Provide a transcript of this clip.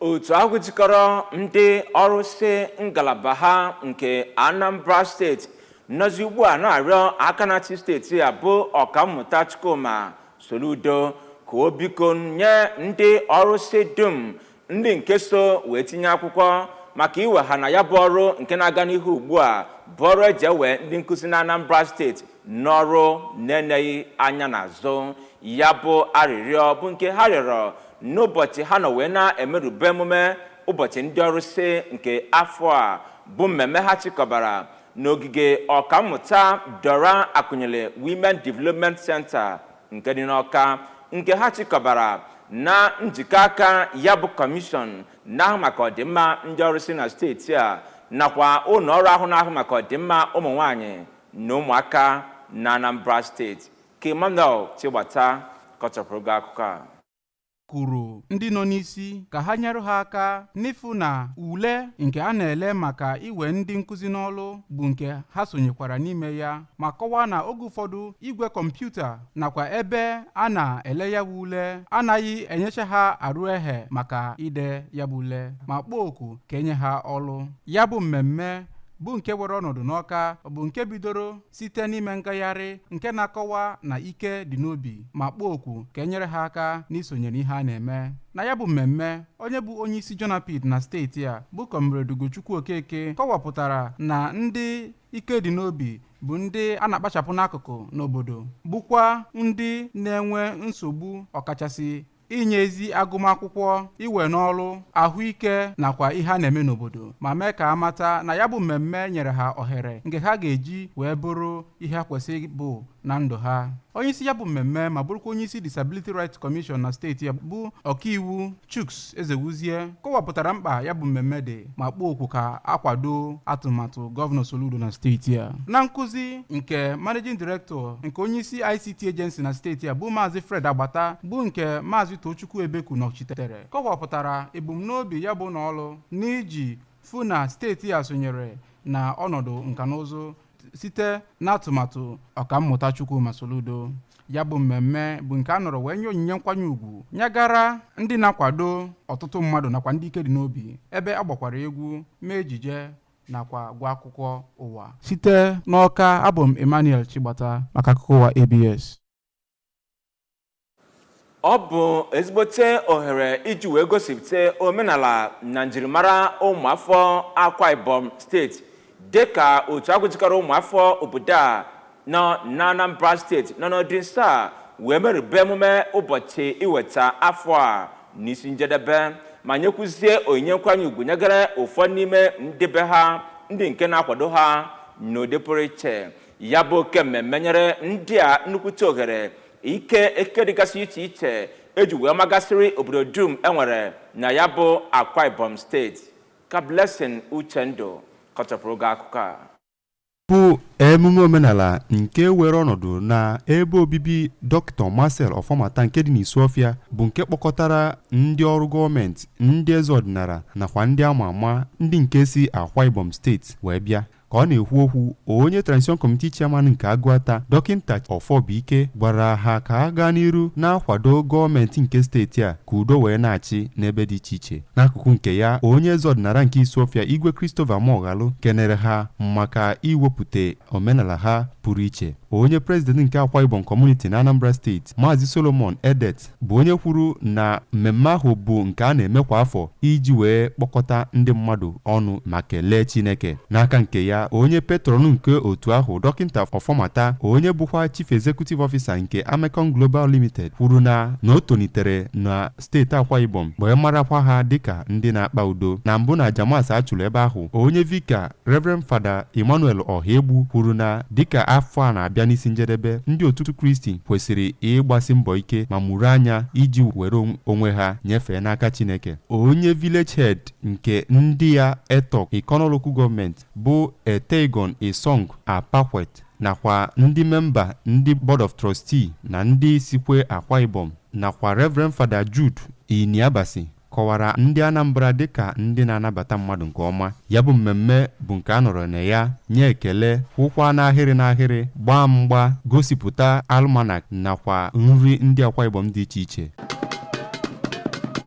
Otu ahụ jikọrọ ndị ọrụsị ngalaba ha nke Anambra Steeti nọzi ugbu a na-arịọ aka na-achị steeti a bụ Ọkammụta Chukwuma Soludo ka o biko nye ndị ọrụsị dum ndị nke so wee tinye akwụkwọ maka iwe ha na ya bụ ọrụ nke na-aga n'ihu ugbu a, bụ ọrụ eji ewe ndị nkụzi na Anambra Steeti n'ọrụ na-eneghị anya n'azụ. Ya bụ arịrịọ bụ nke ha rịọrọ n'ụbọchị ha nọ wee na-emerube emume ụbọchị ndị ọrụsị nke afọ a, bụ mmemme ha chịkọbara n'ogige Ọkammụta Dora Akunyili Women Development Center nke dị n'Ọka, nke ha chịkọbara na njikọ aka ya bụ kọmishọn na-ahụ maka ọdịmma ndị ọrụsị na steeti a nakwa ụlọ ọrụ ahụ na-ahụ maka ọdịmma ụmụ nwanyị na ụmụaka na Anambra Steeti. Ka Emmanuel Chigbata kọchapụrụ gị akụkọ a. Kwuru ndị nọ n'isi ka ha nyere ha aka n'ịfụ na ule nke a na-ele maka iwe ndị nkụzi n'ọlụ bụ nke ha sonyekwara n'ime ya, ma kọwaa na oge ụfọdụ igwe kọmputa nakwa ebe a na-ele ya bụ ule anaghị enyecha ha arụ ehe maka ide ya bụ ule, ma kpọọ oku ka enye ha ọlụ. Ya bụ mmemme bụ nke were ọnọdụ n'Ọka bụ nke bidoro site n'ime ngagharị nke na-akọwa na ike dị n'obi, ma kpọọ oku ka e nyere ha aka n'isonyere ihe a na-eme na ya bụ mmemme. Onye bụ onye isi JONAPWD na steeti a, bụ Comrade Ugochukwu Okeke, kọwapụtara na ndị ike dị n'obi bụ ndị a na-akpachapụ n'akụkụ n'obodo, bụkwa ndị na-enwe nsogbu, ọkachasị inye ezi agụmakwụkwọ, iwe n'ọrụ, ahụike nakwa ihe a na-eme n'obodo, ma mee ka a mata na ya bụ mmemme nyere ha ohere nke ha ga-eji wee bụrụ ihe ha kwesịrị bụ na ndụ ha. Onye isi ya bụ mmemme ma bụrụkwa onye isi Disability Rights Commission na steeti ya, bụ ọkaiwu Chuks Ezewuzie, kọwapụtara mkpa ya bụ mmemme dị, ma kpọọ oku ka akwado atụmatụ Gọvanọ Soludo na steeti a. Na nkụzi nke Managing Director nke onye isi ICT Agency na steeti a, bụ Maazị Fred Agbata, bụ nke Maazị Tochukwu Ebeku nọchitere, kọwapụtara ebumnobi ya bụ n'ọlụ n'iji fụ na steeti a sonyere na ọnọdụ nka na ụzụ site n'atụmatụ Ọkammụta Chukwuma Soludo. Ya bụ mmemme bụ nke a nọrọ wee nye onyinye nkwanye ùgwù nyegara ndị na-akwado ọtụtụ mmadụ nakwa ndị ike dị n'obi, ebe a gbakwara egwu, mee ejije nakwa gụọ akụkọ ụwa. Site n'Ọka, abụ m Emmanuel Chigbata maka akụkọ ụwa ABS. Ọ bụ ezigbote ohere iji wee gosipụta omenala na njirimara ụmụafọ Akwa Ibom Steeti, dịka otu ahụ jikọrọ ụmụafọ obodo a nọ na Anambra Steeti nọ n'ọdị nso a wee merube emume ụbọchị iweta afọ a n'isi njedebe, ma nyekwuzie onyinye nkwanye ugwu nyegara ụfọdụ n'ime ndị be ha ndị nke na-akwado ha n'ụdị pụrụ iche. Ya bụ oke mmemme nyere ndị a nnukwute ohere ike ekike dịgasị iche iche eji wee magasịrị obodo dum enwere na ya bụ Akwa Ibom Steeti. Ka Blessing Uchendụ kọchapụrụ gị akụkọ a. Bụ emume omenala nke were ọnọdụ na ebe obibi Dr. Marcel Ọfọmata nke dị n'Isuọfịa, bụ nke kpọkọtara ndị ọrụ gọọmenti, ndị eze ọdịnala nakwa ndị ama ama ndị nke si Akwa Ibom Steeti wee bịa. Ka ọ na-ekwu okwu, onye Transition Committee Chairman nke Agụata, Dọkịnta Ọfọbụike, gwara ha ka ha gaa n'iru na-akwado gọọmenti nke steeti a ka udo wee na-achị n'ebe dị iche iche. N'akụkụ nke ya, onye eze ọdịnala nke Isuọfịa, Igwe Christopher Moghalu, kenere ha maka iwepụta omenala ha pụrụ iche. Onye president nke Akwa Ibom Community na Anambra Steeti, Maazị Solomon Edet, bụ onye kwuru na mmemme ahụ bụ nke a na-eme kwa afọ iji wee kpọkọta ndị mmadụ ọnụ ma kelee Chineke. N'aka nke ya, onye patron nke otu ahụ, Dọkịnta Ọfọmata, onye bụkwa Chief Executive Officer nke Amecon Global Limited, kwuru na o tolitere na steeti Akwa Ibom wee marakwa ha dịka ndị na-akpa udo. Na mbụ na Jamas a chụrụ ebe ahụ, onye vicar, Reverend Fada Emmanuel Ọhaegbu, kwuru na dịka afọ a na-abịa n'isi njedebe, ndị otu Kristi kwesịrị ịgbasi mbọ ike ma mụrụ anya iji were onwe ha nyefee n'aka Chineke. Onye village head nke ndị ya Etok Ikono Local Government, bụ Etegon Isong Apakwet, nakwa ndị memba ndị Board of Trustee na ndị sikwe Akwa Ibom nakwa Reverend Fada Jude Iniabasi, kọwara ndị Anambra dịka ndị na-anabata mmadụ nke ọma. Ya bụ mmemme bụ nke a nọrọ na ya nye ekele, kwụkwa n'ahịrị n'ahịrị, gbaa mgba, gosipụta almanac nakwa nri ndị Akwa Ibom dị iche iche.